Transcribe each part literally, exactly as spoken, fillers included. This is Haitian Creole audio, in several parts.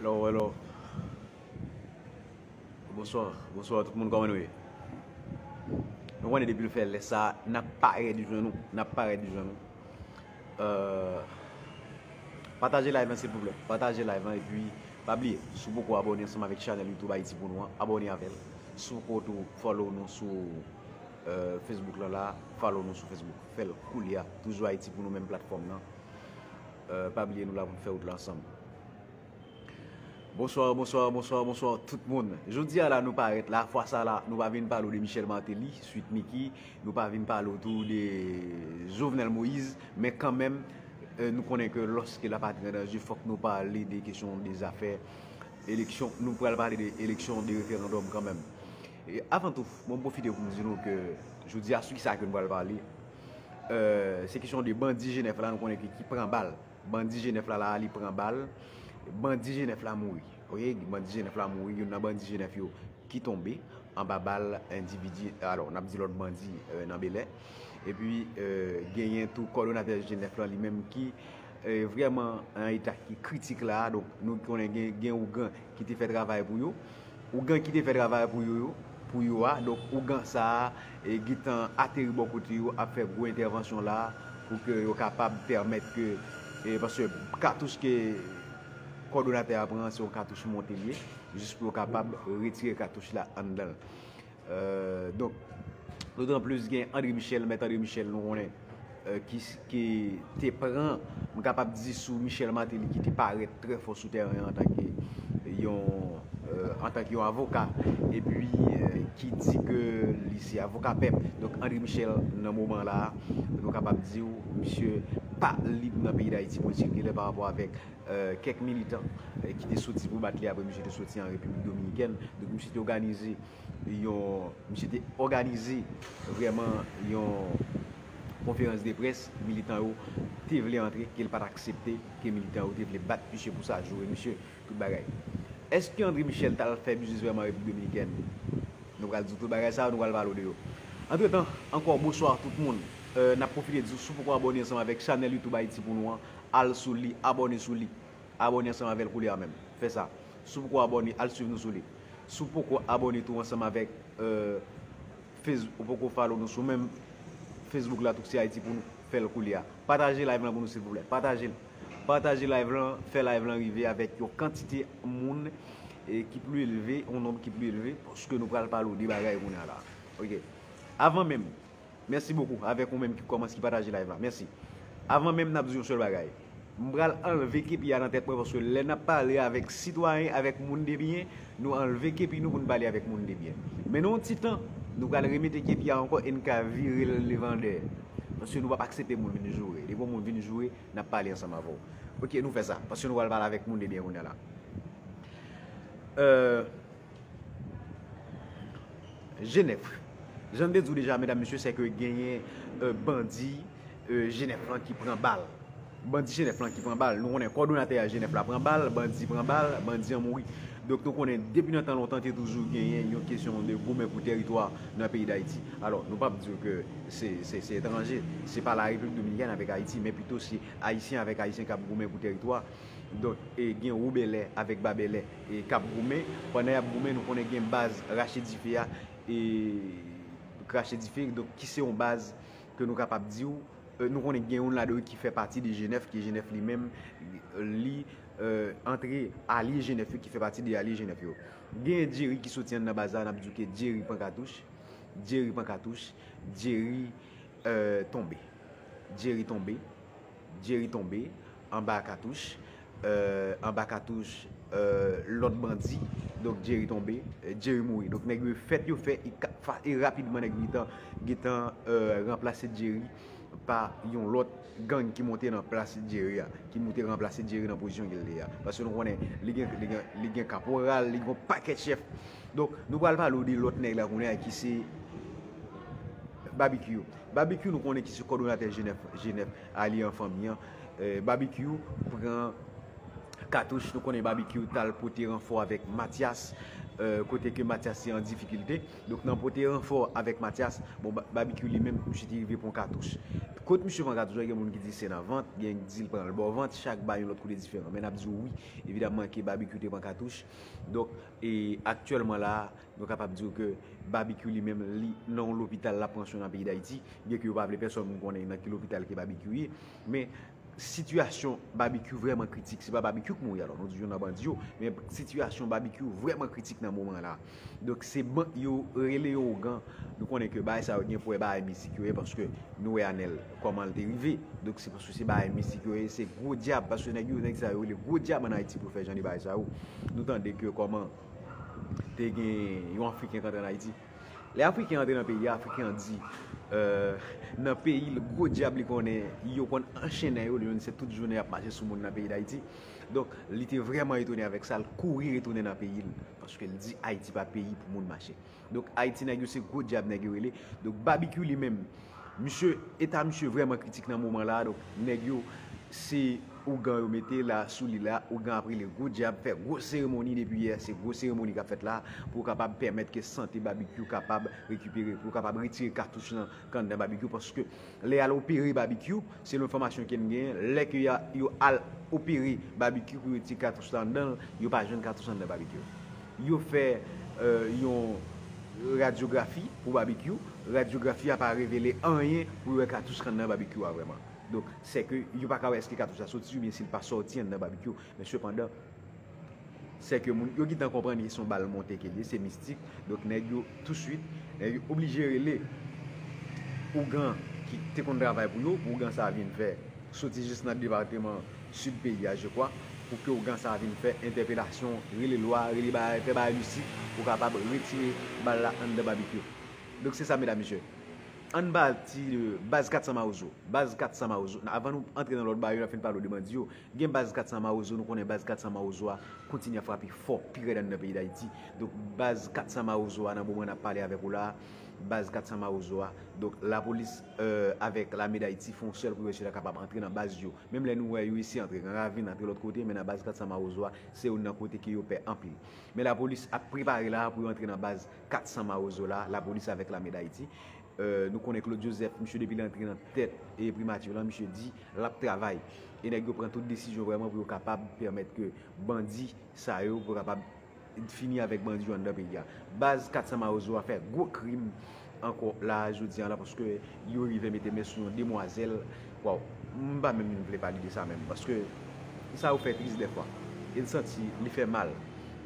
Hello, hello. Bonswa, bonswa tout moun, kòman nou ye? Nou konnen depi l fè lè sa, n ap parèt jwenn nou, n ap parèt jwenn nou. Euh, pataje live lan silvouplè, pataje live lan, epi pa bliye, si w poko abòne ansanm avèk chanèl YouTube Ayiti pou nou an, abòne avè l. Si w poko tou follow nou sou euh, Facebook lan la, follow nou sou Facebook, fè l koulye a, toujou Ayiti pou nou, menm platfòm nan. Euh, pa bliye nou la pou n fè wout la ansanm. Bonswa, bonswa, bonswa, bonswa tout moun. Jodi a la nou parèt la, fwa sa la nou pa vin pale w de Michel Martelly, Sweet Micky, nou pa vin pale w tou de Jovenel Moïse, men kanmenm, euh, nou konnen ke lòske lapatri an danje, fòk nou pale de kesyon de zafè eleksyon, nou pral pale de eleksyon, de referandòm kanmenm. E avan tou, bon, m pwofite pou m di nou ke jodi a, sou kisa ke nou pral pale, euh, se kesyon de bandi G nèf la, nou konnen ke ki pran bal. Bandi G nèf la, la, li pran bal. Bandi G nèf la mouri. Oke, bandi G nèf la mouri, youn nan bandi G nèf yo ki tonbe anba bal endividi, alò, n ap di lòt bandi, euh, nan Bèlè. Epi, euh, genyen tou kòdonatè G nèf lan li menm ki, euh, vrèman an eta ki kritik la. Donk, nou konnen gen, gen ougan ki te fè travay pou yo. Ougan ki te fè travay pou yo, yo, pou yo a. Donk, ougan sa a, e, gentan ateri bò kote yo, ap fè gwo entèvansyon la, pou ke yo kapab pèmèt ke, e, paske katouch ke kòdonatè a pran, se yon katouch monte li ye, jis pou yo kapab retire katouch la anndan l. Euh, donk, dotan plis gen André Michel, Mèt André Michel, nou konnen, euh, ki, ki te pran, m kapab di, sou Michel Martelly, ki te parèt trè fò sou tèren an antanke yon, euh, antanke yon avoka, epi, euh, ki di ke li se avoka pèp. Donk, André Michel, nan moman la, nou kapab di w, misye pa lib nan peyi Dayiti pou l sikile pa rapò avèk, euh, kèk militan, euh, ki te soti pou bat li apre misye te soti an Repiblik Dominikèn. Donk, misye te òganize yon, misye te òganize vrèman yon konferans de près, militan yo te vle antre, ke l pa t aksepte, ke militan yo te vle bat misye pou sa, joure misye, tout bagay. Èske André Michel t al fè biznis vrèman Repiblik Dominikèn? Nou pral di tout bagay sa yo, nou pral pale w de yo. Antretan, ankò, bonswa tout moun. Euh, n ap pwofite di w, si w poko abòne ansanm avèk chanèl YouTube Ayiti pou nou an, al sou li, abòne sou li. Abòne ansanm avè l koulye a menm. Fè sa. Si w poko abòne, al swiv nou sou li. Si w poko abòne tou ansanm avèk, euh, Face-, ou poko follow nou sou menm Facebook la tou, se Ayiti pou nou, fè l koulye a. Pataje live lan pou nou silvouplè. Pataje l. Pataje live lan, fè live lan rive avèk yon kantite moun, e, ki pli elve, yon nonb ki pli elve, paske nou pral pale w de bagay kounye a la. Oke. Avan menm, mèsi bokou avèk ou menm ki kòmanse, ki pataje live la. Mèsi. Avan menm n ap di yon sèl bagay. M pral anlve kepi a nan tèt mwen, paske lè n ap pale avèk sitwayen, avèk moun de byen, nou anlve kepi nou pou n pale avèk moun de byen. Men nan yon ti tan, nou pral remete kepi a ankò e n ka vire l devan dèyè. Paske nou p ap aksepte moun vin joure. Depi yon moun vin joure, n ap pale ansanm avè w. Oke, nou fè sa. Paske nou pral pale avèk moun de byen kounye a la. Euh, G nèf. Jan m te di w deja, medam, mesye, se ke genyen, euh, bandi, euh, G nèf lan ki pran bal. Bandi G nèf lan ki pran bal. Nou konnen kòdonatè a G nèf la pran bal, bandi pran bal, bandi an mouri. Donk, nou konnen depi nan tan lontan, te toujou genyen yon kesyon de goumen pou tèritwa nan peyi Dayiti. Alò, nou p ap di w ke se, se, se etranje, se pa la Repiblik Dominikèn avèk Ayiti, men pito se Ayisyen avèk Ayisyen k ap goumen pou tèritwa. Donk, e, gen Wobèlè avèk Babèlè, e, k ap goumen. Pandan y ap goumen, nou konnen gen baz Rache Dife a, e, Rache Dife, donk, ki se yon baz ke nou kapab di w, e, nou konnen gen youn ladan yo ki fè pati de G nèf, ki G nèf li menm, li, e, antre alye G nèf yo, ki fè pati de alye G nèf yo. Gen Jerry ki soti anndan baz la, n ap di w ke Jerry pran katouch, Jerry pran katouch, Jerry, e, tonbe. Jerry tonbe. Jerry tonbe anba katouch, euh, anba katouch, euh, lòt bandi. Donk, Jerry tonbe, euh, Jerry mouri. Donk, nèg yo fèt yo fè, e ka-, fa-, e rapidman nèg yo gentan, gentan, euh, ranplase Jerry pa yon lòt gang ki monte nan plas Jerry a, ki monte ranplase Jerry nan pozisyon ke l te a. Paske nou konnen, li gen, li gen, li gen kaporal, li gen yon pakèt chèf. Donk, nou pral pale w de lòt nèg la kounye a ki se Babekyou. Babekyou, nou konnen ki se kòdonatè G nèf, G nèf, Alye an Fanmi an. Eh, Babekyou pran katouch, nou konnen Babekyou t al pote ranfò avèk Mathias, euh, kote ke Mathias te an difikilte. Donk, nan pote ranfò avèk Mathias, bon, Ba- Babikyou li menm, misye te rive pran katouch. Kot misye pran katouch la, gen moun ki di se nan vant, gen ki di l pran l bò vant, chak bay yon lòt kote diferan. Men n ap di w wi, evidamman ke Babikyou te pran katouch. Donk, e aktyèlman la, nou kapab di w ke Babikyou li menm, li nan yon lopital, l ap pran swen nan peyi Dayiti, byen ke yo pa vle pèsonn moun konnen nan ki lopital ke Babikyou ye. Men sitiyasyon Babikyou vrèman kritik. Se pa Babikyou k mouri alò, nou di yo nan bandi yo, men sitiyasyon Babikyou vrèman kritik nan moman la. Donk se ban yo rele yo ougan. Nou konnen ke bagay sa yo gen pou wè bagay mistik yo ye, paske nou wè Anèl kòman l te rive. Donk se paske se bagay mistik yo ye, se gwo dyab, paske nèg yo, nèg sa yo rele gwo dyab ann Ayiti pou fè jan de bagay sa yo. Nou tande ke kòman te gen yon Afriken k antre ann Ayiti. Lè Afriken antre nan peyi a, Afriken an di, euh, nan peyi l, gwo dyab li konnen, yo konn anchennen yo, li menm se tout jounen y ap mache sou moun nan peyi Dayiti. Donk, li te vrèman etone avèk sa, l kouri retounen nan peyi l, paske l di Ayiti pa peyi pou moun mache. Donk, Ayiti, nèg yo se gwo dyab, nèg yo rele. Donk, Babikyou li menm, misye, eta misye vrèman kritik nan moman la, donk, nèg yo, se ougan yo mete la sou li la, ougan ap rele gwo dyab, fè gwo seremoni depi yè, se gwo seremoni k ap fèt la, pou kapab pèmèt ke sante Babikyou kapab rekipere, pou kapab retire katouch lan k anndan Babikyou, paske lè y al opere Babikyou, selon enfòmasyon ke n genyen, lè ke y a, yo al opere Babikyou pou yo retire katouch la anndan l, yo pa jwenn katouch anndan Babikyou. Yo fè, euh, yon radyografi pou Babikyou, radyografi a pa revele anyen pou yo wè katouch k anndan Babikyou a vrèman. Donk, sèke yo pa ka wè èske katouch la soti oubyen si l pa sòti anndan Babikyou. Men sepandan, sèke moun yo gentan konprann ke se yon bal monte ke l ye, se mistik. Donk, nèg yo, touswit, nèg yo oblije rele ougan ki te konn travay pou yo, pou ougan sa a vin fè, soti jis nan depatman sid peyi a, je kwa, pou ke ougan sa a vin fè entèpelasyon, rele lwa, rele bagay, fè bagay mistik, pou kapab retire bal la anndan Babikyou. Donk, se sa, medam, mesye. Ann pati de baz kat san Mawozo. Baz kat san Mawozo. Avan nou antre nan lòt bagay yo, n ap fin pale w de bandi yo. Gen baz kat san Mawozo, nou konnen baz kat san Mawozo a kontinye ap frape fò, pi rèd anndan peyi Dayiti. Donk, baz kat san Mawozo a, nan moman n ap pale avèk ou la, baz kat san Mawozo a. Donk, lapolis, euh, avèk lame Dayiti fè yon sèl pou yo eseye kapab antre nan baz yo. Menm lè nou wè yo eseye antre nan ravin, antre lòt kote, men nan baz kat san Mawozo a, se youn nan kote ke yo pè anpil. Men lapolis ap prepare la pou yo antre nan baz kat san Mawozo la, lapolis avèk lame Dayiti. Euh, nou konnen Claude Joseph, misye depi l antre nan tèt e primati lan, misye di l ap travay. E nèg yo pran tout desizyon vrèman pou yo kapab pèmèt ke bandi sa yo, pou kapab fini avèk bandi yo anndan peyi a. Baz kat san Mawozo a fè gwo krim ankò la, jodi a la, paske yo rive mete men sou yon demwazèl. Waw, m pa menm vle pale de sa menm, paske sa yo fè tris dèfwa. E l santi li fè mal.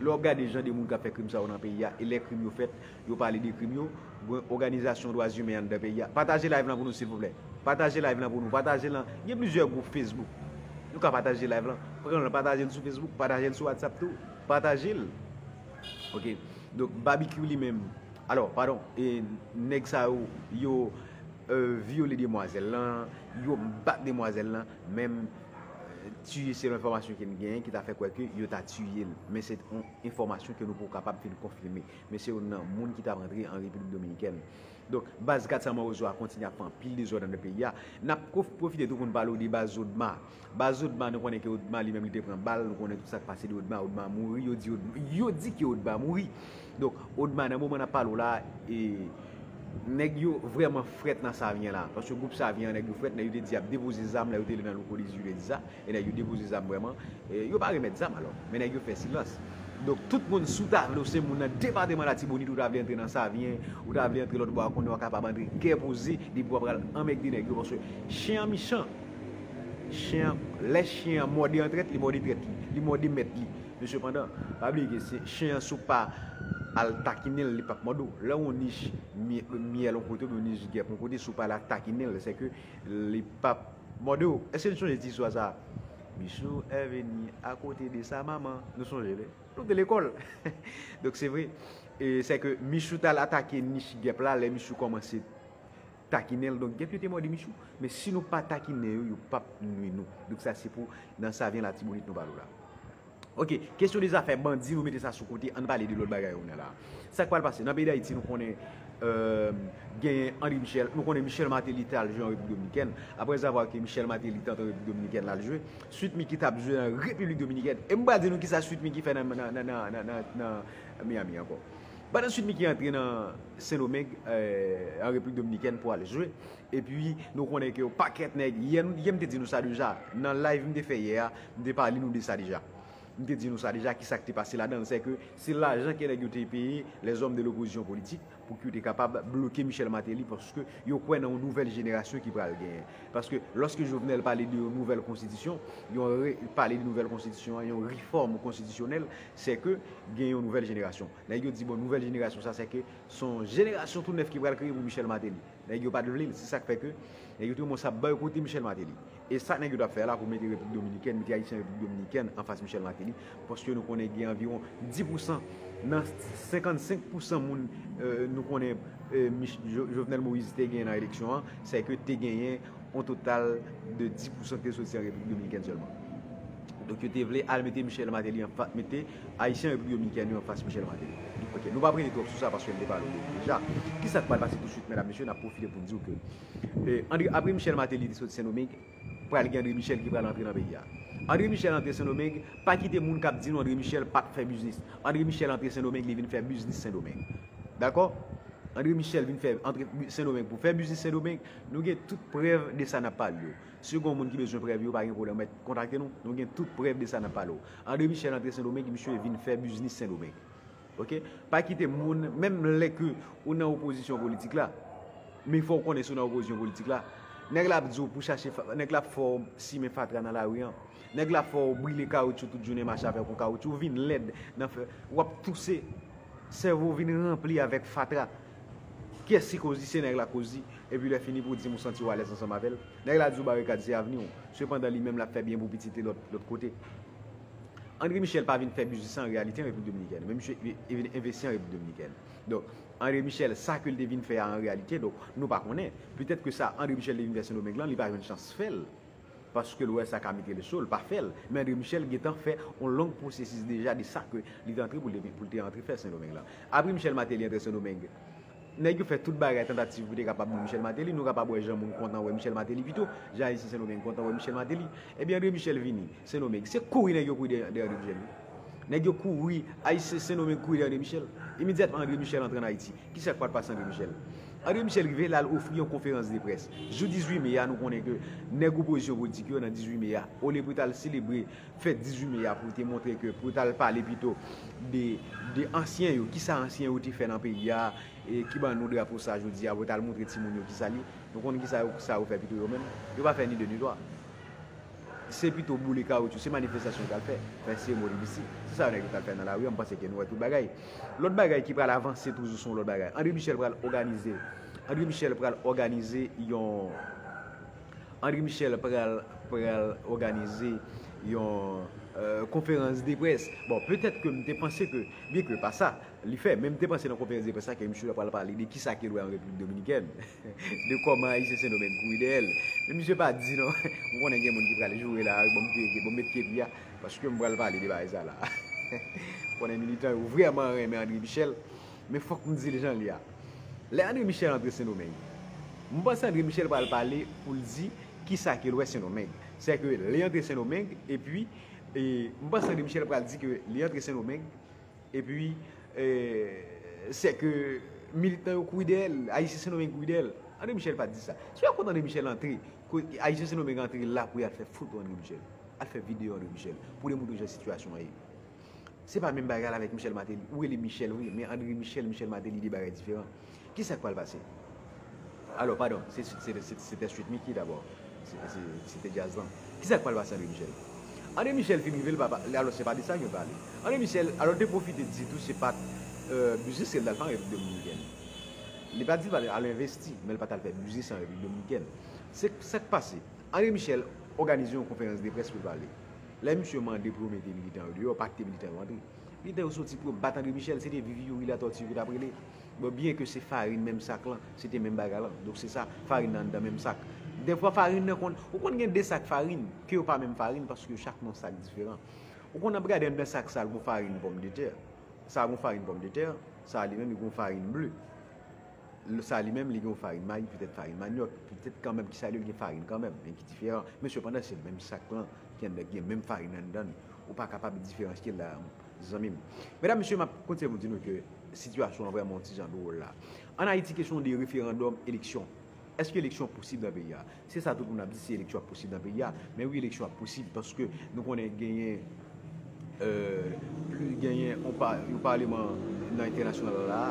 Lè w ap gade jan de moun k ap fè krim sa yo nan peyi a, e lè krim yo fèt, yo pale de krim yo, gen òganizasyon dwa imen anndan peyi a. Pataje live lan pou nou, silvouplè. Pataje live lan pou nou. Pataje l nan, gen plizyè gwoup Facebook. Nou ka pataje live lan. Pran l, pataje l sou Facebook, pataje l sou WhatsApp tou. Pataje l. Ok. Donk, Babikyou li menm. Alò, padon, e nèg sa yo, yo, euh, vyole demwazèl lan, yo bat demwazèl lan, menm, euh, tiye, selon enfòmasyon ke n genyen, ki ta fè kwè ke yo ta tiye l. Men se yon enfòmasyon ke nou poko kapab fin konfime. Men se youn nan moun ki t ap rantre an Repiblik Dominikèn. Donk, baz kat san Mawozo a kontinye ap fè anpil dezòd anndan peyi a. N ap pwof- pwofite tou pou n pale w de baz Odma. Baz Odma, nou konnen ke Odma li menm li te pran bal, nou konnen tout sa k pase de Odma, Odma mouri, yo di Odma, yo di ke Odma mouri. Donk, Odma, nan moman n ap pale w la, e, nèg yo vrèman frèt nan Savyen la. Paske gwoup Savyen an, nèg yo frèt, nèg yo te di y ap depoze zam, lè yo te rive nan loko de Zile di sa, e nèg yo depoze zam vrèman. E, yo pa remèt zam alò, men nèg yo fè silans. Donk, tout moun, si w ta vle w se moun nan depatman Latibonit, ou ta vle antre nan Savyen, ou ta vle antre lòt bò a, kounye a w kapab antre kè poze, depi w ap pral anmègde nèg yo, paske chen an mechan. Chen an, lè chen an mòde an trèt, li mòde trèt li, li mòde mèt li. Men sepandan, pa bliye ke se chen an, si w pa al takinen l, li p ap mòde w. Lè w yon nich mye- myèl yon kote, oubyen yon nich gèp yon kote, si w pa al takinen l, sèke li p ap mòde w. Èske nou sonje ti istwa sa a? Michou est venu à côté de sa maman. Nou sonje, wi. Nou te lekòl. Donk, se vre. E sèke Michou t al atake nich gèp la, lè Michou kòmanse takinen l. Donk, gèp yo te mòde Michou. Men si nou pa takinen yo, yo p ap nwi nou. Donk, sa se pou nan Savyen Latibonit nou pale w la. Ok, kesyon de zafè bandi, nou mete sa sou kote, ann pale de lòt bagay yo kounye a la. Sa k pral pase? Nan peyi Dayiti, nou konnen Euh, genyen André Michel. Nou konnen Michel Martelly t al jwe an Repiblik Dominikèn. Aprèzavwa ke Michel Martelly t antre an Repiblik Dominikèn, l al jwe, Sweet Micky t ap jwe an Repiblik Dominikèn. E m pral di nou kisa Sweet Micky fè nan, nan, nan, nan, nan, nan, nan Miami ankò. Pandan Sweet Micky antre nan Sendomeng, euh, an Repiblik Dominikèn pou al jwe, epi nou konnen ke yon pakèt nèg, yè, yè m te di nou sa deja, nan live m te fè yè a, m te pale nou de sa deja. M te di nou sa deja, kisa k te pase ladan l, se ke se lajan ke nèg yo te peye les hommes de l'opposition politique pou ke yo te kapab bloke Michel Martelly, paske yo kwè nan yon nouvèl jenerasyon ki pral genyen. Paske lòske Jovenel pale de yon nouvèl konstitisyon, yon re, pale de nouvèl konstitisyon an, yon refòm konstitisyonèl, se ke gen yon nouvèl jenerasyon. Nèg yo di, bon, nouvèl jenerasyon sa, se ke se yon jenerasyon tou nèf ki pral kreye pou Michel Martelly. Nèg yo pa t vle l, se sa k fè ke nèg yo te kòmanse ap bòykote Michel Martelly. E sa nèg yo t ap fè la pou mete Repiblik Dominikèn, mete Ayisyen Repiblik Dominikèn anfas Michel Martelly, paske nou konnen gen anviwon dis pousan nan senkannsenk pousan moun, euh, nou konnen, euh, Mich-, Jo-, Jovenel Moïse te genyen nan eleksyon an, se ke te genyen yon total de dis pousan ki te soti an Repiblik Dominikèn sèlman. Donk yo te vle al mete Michel Martelly anfa-, mete Ayisyen Repiblik Dominikèn yo anfas Michel Martelly. Ok, nou p ap rete twòp sou sa paske m te pale w de li deja. Kisa k pral pase tousuit, medam, mesye, n ap pwofite pou n di w ke, eh, André, apre Michel Martelly te soti Sendomeng, pral gen André Michel ki pral antre nan peyi a. André Michel antre Sendomeng, pa kite moun k ap di nou André Michel pa t fè biznis. André Michel antre Sendomeng, li vin fè biznis Sendomeng. Dakò? André Michel vin fè antre Sendomeng pou fè biznis Sendomeng. Nou gen tout prèv de sa n ap pale yo. Si gen yon moun ki bezwen prèv yo, pa gen pwoblèm, mèt kontakte nou. Nou gen tout prèv de sa n ap pale yo. André Michel antre Sendomeng, misye vin fè biznis Sendomeng. Ok? Pa kite moun, menm lè ke ou nan opozisyon politik la, men fò w konnen si w nan opozisyon politik la, nèg la ap di w pou chache fa-, nèg la ap fè w simen fatra nan lari an. Nèg la fè w brile kawotchou tout jounen, mache avèk yon kawotchou, ou vin lèd nan fè, w ap touse, sèvo w vin ranpli avèk fatra. Kiyès ki koz li? Se nèg la koz li. Epi lè fini pou w di m ou santi w alèz ansanm avè l. Nèg la di w barikad se avni w. Sepandan li menm l ap fè byen pou pitit li lòt, lòt kote. André Michel pa vin fè biznis an reyalite an Repiblik Dominikèn, men misye e, e vin envesti an Repiblik Dominikèn. Donk, André Michel, sa ke l te vin fè a an reyalite, donk, nou pa konnen. Petèt ke sa André Michel te vin fè Sendomeng lan, li pa jwenn chans fè l. Paske l wè sa ka mete l cho, l pa fè l. Men André Michel gentan fè yon long pwosesis deja de sa ke li te antre pou l te, pou l te antre fè Sendomeng lan. Apre Michel Martelly antre Sendomeng, nèg yo fè tout bagay tantativ pou te kapab boule Michel Martelly. Nou kapab wè jan moun kontan wè Michel Martelly pito, jan Ayisyen Sendomeng kontan wè Michel Martelly. Ebyen, André Michel vini Sendomeng. Se kouri nèg yo kouri dèyè, dèyè André Michel, wi. Nèg yo kouri, Ayisyen Sendomeng kouri dèyè André Michel. Imedyatman André Michel antre ann Ayiti. Kisa k pral pase André Michel? André Michel rive, l al ofri yon konferans de près. Jou dizuit me a, nou konnen ke nèg opozisyon politik yo nan dizuit me a, olye pou yo t al selebre fèt dizuit me a pou te montre ke pou yo t al pale pito de, de ansyen yo, kisa ansyen yo te fè nan peyi a, e ki ban nou drapo sa jodi a, pou yo t al montre timoun yo kisa l ye. Nou konn kisa yo, sa yo fè pito yo menm? Yo pa fè ni de ni twa. Se pito boule kawotchou, se manifestasyon yo t al fè, fè seremoni mistik. Se sa yo nèg yo t al fè nan lari a, m panse ke nou wè tout bagay. Lòt bagay ki pral avanse toujou se yon lòt bagay. André Michel pral òganize, André Michel pral òganize yon André Michel pral, pral òganize yon, euh, konferans de près. Bon, petèt ke m te panse ke, byen ke pa sa, li fè, men m te panse nan konferans de près la ke misye pral pale de kisa ke l wè an Repiblik Dominikèn, de kòman Ayisyen Sendomeng kouri dèyè l. Men misye pa di non. M konnen gen moun ki pral joure la, bon, m peye, bon, m met kepi a, paske m pral pale de bagay sa la. M konnen militan yo vrèman renmen André Michel, men fòk m di l jan l ye a. Lè André Michel antre Sendomeng, m panse André Michel pral pale pou l di kisa ke l wè Sendomeng. Sèke li antre Sendomeng, epi, e, m panse André Michel pral di ke li antre Sendomeng, epi, e, sèke militan yo kouri dèyè l, Ayisyen Sendomeng kouri dèyè l. André Michel pa t di sa. Si w wè kote André Michel antre, ko-, Ayisyen Sendomeng antre la pou y al fè foto André Michel, al fè videyo André Michel, pou demoutre jan sitiyasyon an ye. Se pa menm bagay la avèk Michel Martelly. Ou rele Michel, wi, men André Michel, Michel Martelly, de bagay diferan. Kisa k pral pase? Alò, padon, se, se, se, se te Sweet Micky dabò. Se, se, se te djaz lan. Kisa k pral pase André Michel? André Michel fin rive, l pa, pa, alò, se pa de sa ke l pale. André Michel, alò, l te pwofite di tou, se pa t, euh, biznis ke l t al fè an Repiblik Dominikèn. Li pa di l pa t al envesti, men l pa t al fè biznis an Repiblik Dominikèn. Se sa k pase. André Michel òganize yon konferans de près pou l pale. Lè misye mande pou yo mete militan yo deyò, pa kite militan yo antre. Militan yo soti pou yo bat André Michel, se te Vivi Youri Latortue yo t ap rele. Bon, byen ke se farin menm sak lan, se te menm bagay lan. Donk se sa, farin nan anndan menm sak. Dèfwa farin nan konn, ou konn gen de sak farin, ke yo pa menm farin, paske yo chak nan sak diferan. Ou konn ap gade anndan sak sa, gon farin pòmdetè. Sa gon farin pòmdetè, sa li menm li gon farin ble. Sa li menm, li gen yon farin may, petèt farin manyòk, petèt kanmenm ki sa li gen farin kanmenm, men ki diferan. Men sepandan, se menm sak lan ki anndan, ki gen menm farin anndan l. Ou pa kapab diferansye l la, zanmi m. Medam, mesye, m ap kontinye pou di nou ke sitiyasyon an vrèman yon ti jan dwòl la. Ann Ayiti, kesyon de referandòm, eleksyon. Èske eleksyon posib nan peyi a? Se sa tout moun ap di, si eleksyon ap posib nan peyi a. Men wi, eleksyon ap posib, paske nou konnen genyen, euh, pli, genyen yon pa, yon paleman nan entènasyonal la,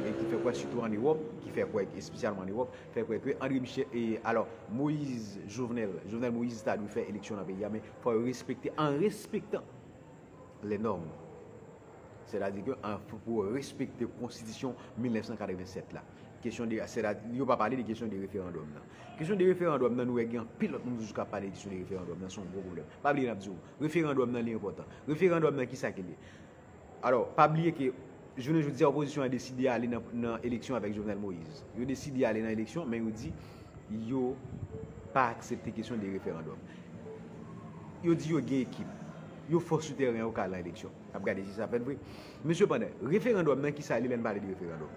e ki fè kwè, sitou ann Ewòp, ki fè kwè, espesyalman ann Ewòp, fè kwè ke André Michel, e, alò, Moïse Jovenel, Jovenel Moïse ta dwe fè eleksyon nan peyi a, men fò yo respekte, an respektan les normes. Sètadi ke an, pou respekte konstitisyon mil nèf san katreven sèt la. Kesyon de, sètadi, yo pa pale de kesyon de referandòm nan. Kesyon de referandòm nan, nou wè gen anpil lòt moun toujou k ap pale de kesyon de referandòm nan, se yon gwo pwoblèm. Pa bliye n ap di w, referandòm nan li enpòtan. Referandòm nan, kisa ke li ye? Alò, pa bliye ke jounen jodi a, opozisyon an deside ale nan, nan eleksyon avèk Jovenel Moïse. Yo deside ale nan eleksyon, men yo di yo pa aksepte kesyon de referandòm. Yo di yo gen ekip. Yo fò sou teren, yo ka al nan eleksyon. N ap gade si sa fèt vre. Men sepandan, referandòm nan, kisa li lè n pale de referandòm?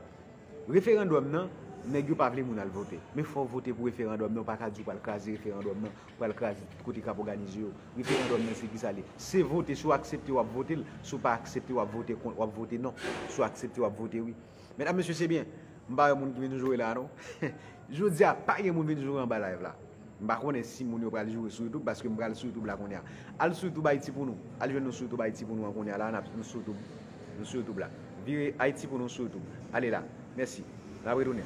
Referandòm nan, nèg yo pa vle moun al vote. Men fò w vote pou referandòm nan, ou pa ka di w pral kraze referandòm nan, ou pral kraze tout kote k ap òganize yo. Referandòm nan, se kisa li ye? Se vote, si w aksepte, w ap vote l, si w pa aksepte, w ap vote kont, w ap vote non. Si w aksepte, w ap vote wi. Medam, mesye, se byen. M pa wè moun ki vin joure la, non. Jodi a, pa gen moun vin joure anba live la. M pa konnen si moun yo pral joure sou YouTube, paske m pral sou YouTube la kounye a. Al sou YouTube Ayiti pou nou. Al jwenn nou sou YouTube Ayiti pou nou an kounye a la, n ap, nou sou YouTube. Nou sou YouTube la. Vire Ayiti pou nou sou YouTube. Ale la. Mèsi. N ap retounen.